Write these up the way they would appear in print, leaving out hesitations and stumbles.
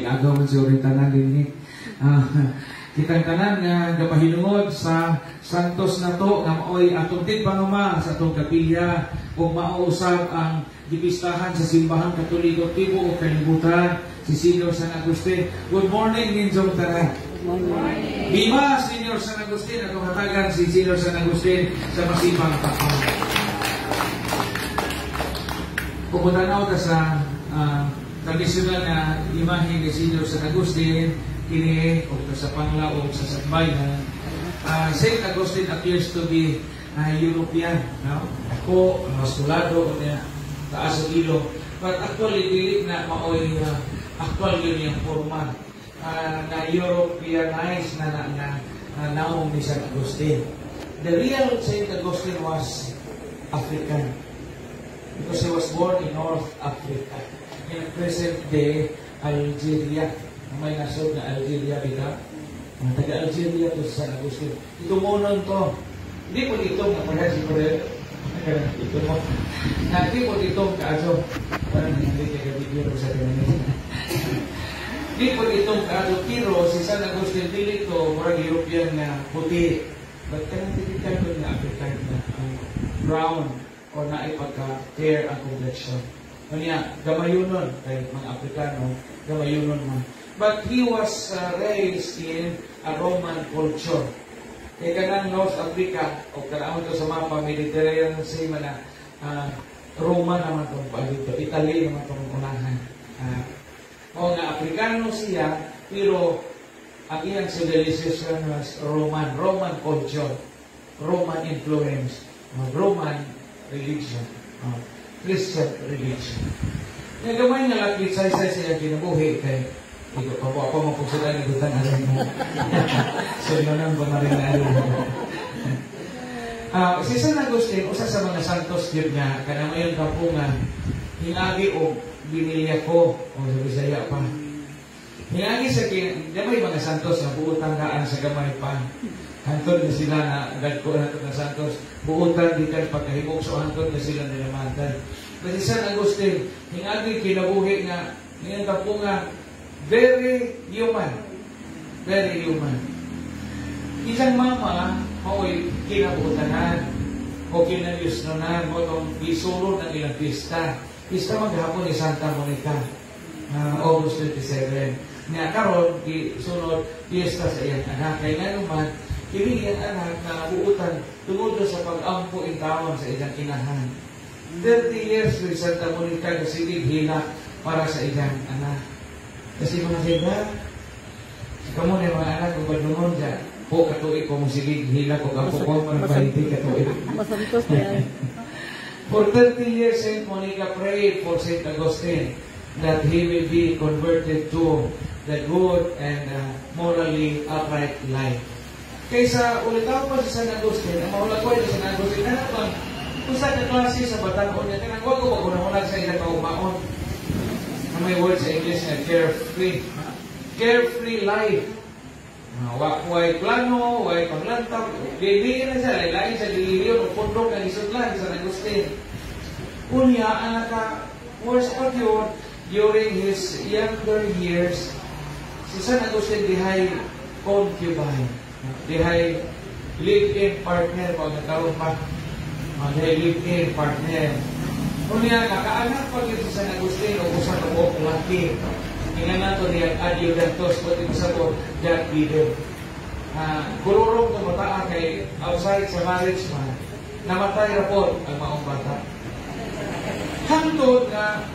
Mga man siguro tanan dinhi. Kitang tanan nga gamahinungod sa Santos nato nga maoy atong tigpanguma sa atong kapilya ug mao usab ang gipistahan sa Simbahang Katoliko tibuok kalibutan, si Senior San Agustin. Good morning ninyong tanan. Good morning. Viva Senior San Agustin! Atong hatagan si Senior San Agustin sa masipang tapang. Kung tanaw ta sa tradisyonal na imahe ni Senior San Agustin, kini o sa pangla o sa sakbayan, Saint Agustin appears to be European, no? Ako, maskulado, niya, taas ang ilong. But actually, dili na maoy actual yun yung forma na Europeanized na na, na, na naong ni San Agustin. The real Saint Augustine was African because he was born in North Africa, in present day Algeria. May nasod na Algeria bitaw. Ang taga Algeria to sa San Agustin. Itumunon to. Hindi po dito nga pala si Corel. Ito mo. Na di po dito kaaso. Parang hindi kay video ko sa kanya. Di po dito kaaso, pero si San Agustin dili to murag European nga puti. But kanang typical ko nga African na brown o naay pagka fair ang complexion. Kanya, gamayunon kay mga Afrikano, gamayunon man. But he was raised in a Roman culture. Kay kanang North Africa, o kanang to sa mapa, Mediterranean Sea man na, Roma naman itong dito, Italy naman itong unahan. O nga Afrikano siya, pero ang iyang civilization was Roman, Roman culture, Roman influence, Roman religion, Christian religion. Nga gamay nga lakit sa sa siya kinabuhi kay iko pa po ako mapugsulan igutan arin mo. So yun ang pamarin na arin mo. Si San Agustin, usa sa mga santos gyud nga kanang mayon kampungan, hingagi og binilya ko o sa Bisaya pa. Hingagi sa kin, di may mga santos nga buutan daan sa gamay pa. Hantod na sila na dagko na nga santos, buutan gikan pagkahimok, so hantod na sila nilamatay. Kasi San Agustin, hingagi kinabuhi nga ngayong kampungan, very human. Very human. Isang mama, mao'y kinabuutanan o kinayusnonan mo itong isulod ng ilang pista. Pista maghapon ni Santa Monica, August 27. Nga karon gisunod piyesta sa iyang anak. Kaya nga naman, kini iyang anak na buutan tungod sa pag-ampo intawon sa iyang inahan. 30 years with Santa Monica gasigig hilak para sa iyang anak. Kasi mga sida, kamo na mga anak, kung padungon dyan, po katuig ko mo sigig hilak o ampo ko, mga 20 katuig. Masantos na yan. For 30 years, Saint Monica prayed for Saint Augustine that he will be converted to the good and morally upright life. Kaysa ulitaw pa si San Agustin, ang mahulagway ni San Agustin, ano bang, kung sa klase sa batan-on niya, kanang wag ko magunahunag sa ilang kaumaon. Na may word sa English na carefree. Carefree life. Way plano, way panglantaw. Dili na siya, lain sa diliyon o pundok ang isudlan sa San Agustin. Unya, ang naka, worst pa yun, during his younger years, si San Agustin dihay concubine. Dihay live-in partner, pag nagkaroon pa. Dihay live-in partner. Unya, nakaanak pa yun si San Agustin o usa ka buok laki. Ingan nato niya adjudantos, pwede mo that given. Gururong tumataa kay outside sa marriage man, namatay ra po ang maong bata. Hangtod nga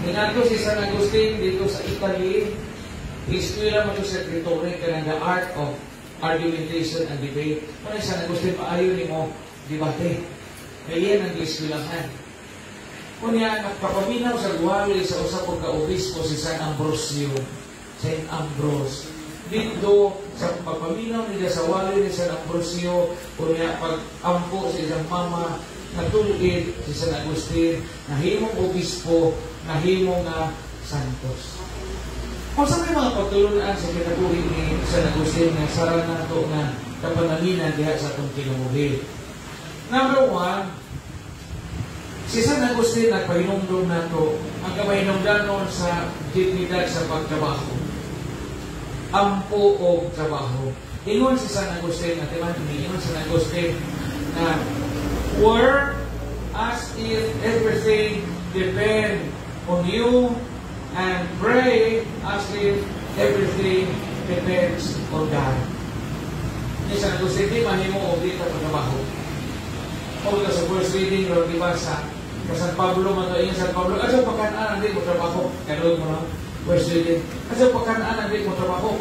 minadto si San Agustin dito sa Italy, eskwela mo to sa rhetoric kanang the art of argumentation and debate. Ano San Agustin maayo nimo debate. Kaya yan ang eskwelahan. Kunya, nagpapaminaw sa guwali sa usa ko ka-obispo si San Ambrosio, Saint Ambrose. Dito, sa pagpaminaw nila sa wali ni San Ambrosio, kunya pag-ampo sa isang mama, natulid si San Agustin, nahimong obispo, nahimong nga santos. Kung sa may mga pagtulunan sa kinabuhi ni San Agustin nga sara nato nga kapananginan diha sa atong kinabuhi. Number one, Si San Agustin nagpahinumdum nato ang kapahinumdanon sa dignidad sa pagtrabaho. Ampo og trabaho. Ingon si San Agustin, at iman ingon si San Agustin na "Work as if everything depend on you and pray as if everything depends on God." Ni San Agustin, di mahimo og di ka trabaho. O sa first reading, ro di ba sa San Pablo man to, San Pablo, asa pagkanaan di mo trabaho. Karon mo no? First reading. Asa pagkanaan di mo trabaho.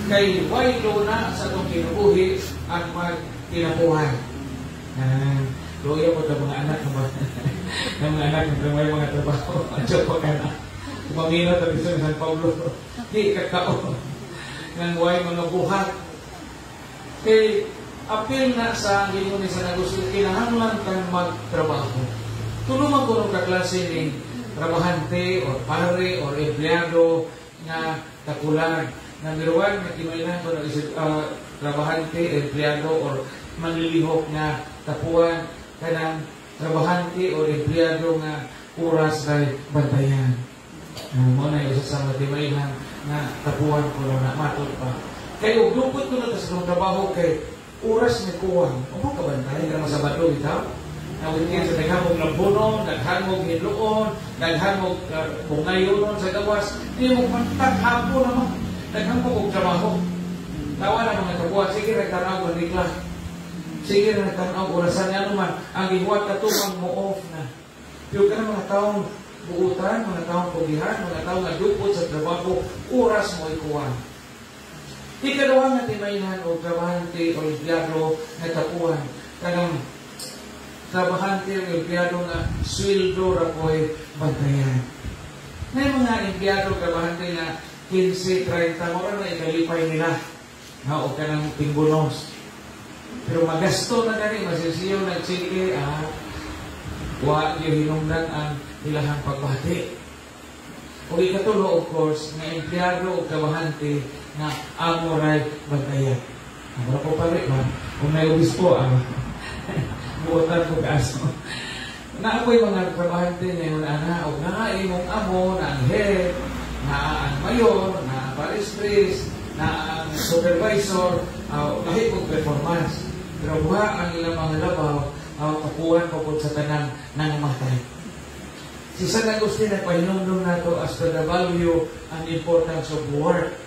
Kay way luna sa atong kinabuhi ang magkinabuhay. Ah, luya mo mga anak ng mga anak ng may mga trabaho. Asa pagkanaan. Pamina tabi sa San Pablo. Di kakao. Nang way mga buhat. Kay apil na sa ingon ni San Agustin, kinahanglan kang magtrabaho. Tulo man kuno ka klase ni trabahante or pare or empleyado nga takulan. Number one, nga timaylan ko na trabahante, empleyado or manlilihok nga tapuan, kanang trabahante or empleyado nga oras kay bantayan. Mo na isa sa mga timaylan nga tapuan ko na matod pa. Kay og lupot ko na sa trabaho kay oras ni kuwang. Umo ka bantay ka sa Sabado bitaw. Na weekend sa daghan mong labunon, daghan mong hinluon, daghan mong bungayonon sa gawas, di mo pantag hapon naman. Daghan mo og trabaho. Tawa na mga kabuhat, sige nagtanaw og rikla. Sige nagtanaw orasan nga naman, ang gihuwat katumang mo off na. Pero ka mga taong buutan, mga taong pugihan, mga taong nga dupot sa trabaho, oras mo ikuwan. Ikaduha nga timaylan o trabahante o empleyado nga tapuan, kanang trabahante o empleyado nga sweldo ra po'y bantayan. May mga empleyado, trabahante nga 15, 30, mo na ikalipay nila. Na o kanang tingbonos. Pero magasto na gani, masisiyo, nagtsike, wa yung hinungdan ang ilahang pagbati. O ikatulo, of course, nga empleyado o trabahante nga amoray bantayan. Amo ko pare ba? Kung may obispo, buotan ko kaso. Na ako'y mga trabahante ngayon, ana, o nga imong amo, na ang head, na ang mayor, na ang parish priest, na ang supervisor, lahi kong performance. Pero buha ang ilang mga labaw, kapuan pa po sa tanang nangamatay. Si San Agustin nagpahinumdum nato as to the value and importance of work.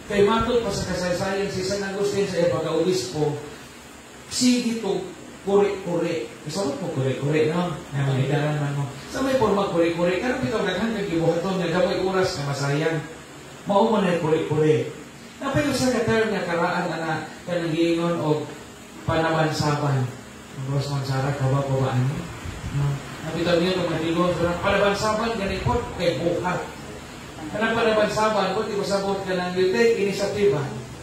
Kay matod pa sa kasaysayan, si San Agustin sa iyang pagka-obispo, sige to kuri-kuri. Isabot mo kuri-kuri, no? Nga mga idaran man mo. Sa may porma kuri-kuri, karon bitaw daghan kag gibuhaton nga gamoy oras nga masayang. Mao mo na kuri-kuri. Napay usa ka term nga karaan ana kanang giingon og panabansaban. Ang Ros Mansara ka ba ko ba ani? No. Nabitaw niyo kung matigon sa panabansaban gani po kay buhat. Kanang panabansaban ko di ko sabot kanang you take initiative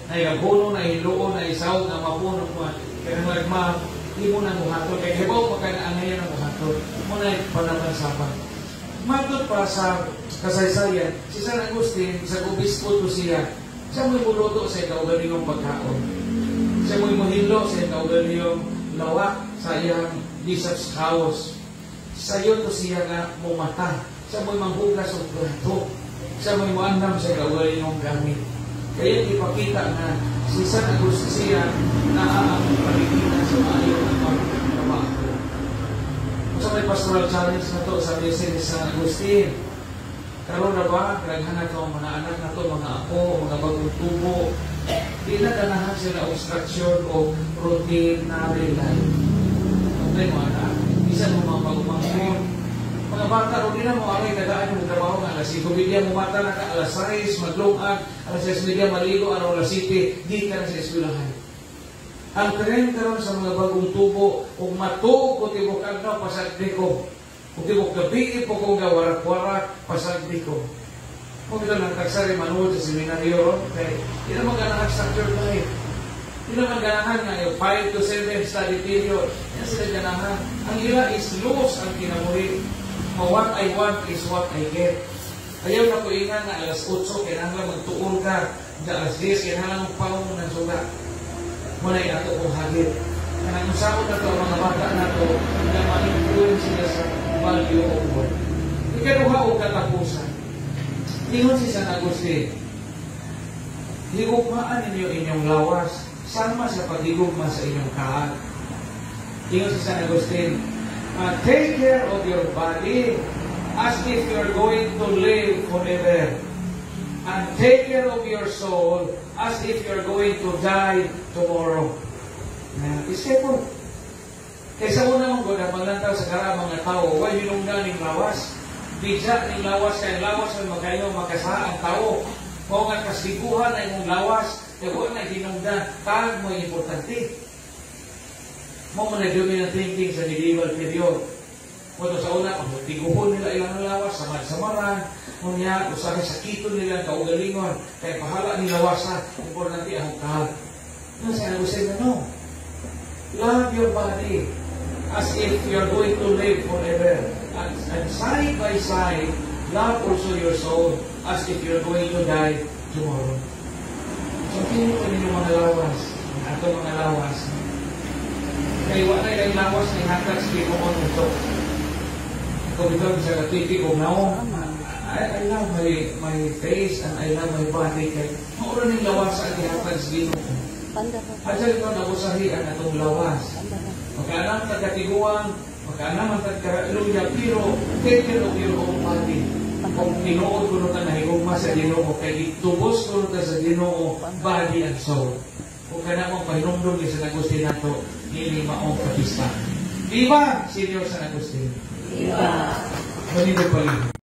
na igabuno na hiluon na isaw nga mapuno mo kanang lagma di mo na muhaton kay hibaw pa ka na angayan ang muhaton mo na panabansaban. Matod pa sa kasaysayan, si San Agustin, sa obispo to siya, siya mo'y muluto sa kaugalingong pagkaon. Siya mo'y muhilo sa kaugalingong lawak sa iyang bishop's house. Sayo to siya nga mumata. Siya mo'y manghugas og plato. Siya mo'y muandam sa kaugalingong gamit. Kaya ipakita nga si San Agustin siya na ang paligiran sa maayo ng pagtrabaho. Kung sa may pastoral challenge na to sa message ni San Agustin, karon na ba, daghan na to mga anak na to, mga apo, mga bagong tubo, di na ganahan sila og structure o routinary life. Okay mo, anak? Bisan mo mga pag-umangkon. Mga bata, ro di na mo aray tagaan yung trabaho nga alas 5:30 mo mata na ka, alas 6, maglungag, alas 6:30 maligo, alas 7, di ka na sa eskwelahan. Ang trend karon sa mga bagong tubo, ug matuog ko tibok adlaw, pasagdi ko. Ug tibok gabi po kong gawarak-warak, pasagdi ko. Kung ito nang tagsari manuod sa seminaryo ron, kay di naman ganahan structure life. Di naman ganahan nga yung 5 to 7 study period. Yan sila ganahan. Ang ila is loose ang kinabuhi. What I want is what I get. Ayaw na ko ingan nga alas 8, kailangan magtuon ka. Nga alas 10, kailangan magpaong ng suga. Muna ato kong hagit. Kanang usaon na to ang mga bata nato na ma-influence sila sa value of work. Ikaduha o katapusan. Ingon si San Agustin, "Higugmaan ninyo inyong lawas sama sa paghigugma sa inyong kaag." Ingon si San Agustin, "Take care of your body as if you're going to live forever. And take care of your soul as if you're going to die tomorrow." Na, isipon. Kaysa una mong gud, ang maglantaw sa kara mga tao, way hinungdan ning lawas. Bidya ning lawas, kay ang lawas ay magayo magkasa ang tao. Mao nga kasiguhan na imong lawas, kay wa na hinungdan, kaag mo importante. Mao man na dominant thinking sa medieval period. Mo sa una, ang tiguhon nila ilang lawas, samad-samaran, unya, usahay sakiton nila ang kaugalingon, kay pahala ni lawasa, importante ang kaag. No, sa Agustin na no. Love your body as if you're going to live forever. And side by side, love also your soul as if you're going to die tomorrow. So, kini ko ninyo mga lawas, ang ato mga lawas. Kay wa na kay lawas ni hatag sa Ginoo nito. Kung ito sa katiki ko naong, I love my face and I love my body kay mao ra ning lawas ang gihatag sa Ginoo. Panda ka. Adya ito nagusahi ang atong lawas. Panda ka. Magkaanam tagkatiguan, magkaanam ang tagkaluya, pero take care of your own body. Kung tinuod kuno ta nahigugma sa Ginoo, kay gitubos kuno ta sa Ginoo, body and soul. Kung kana mo pahinumdum ni San Agustin nato, dili maong kapista. Viva Senior San Agustin! Viva! Manindog palihog.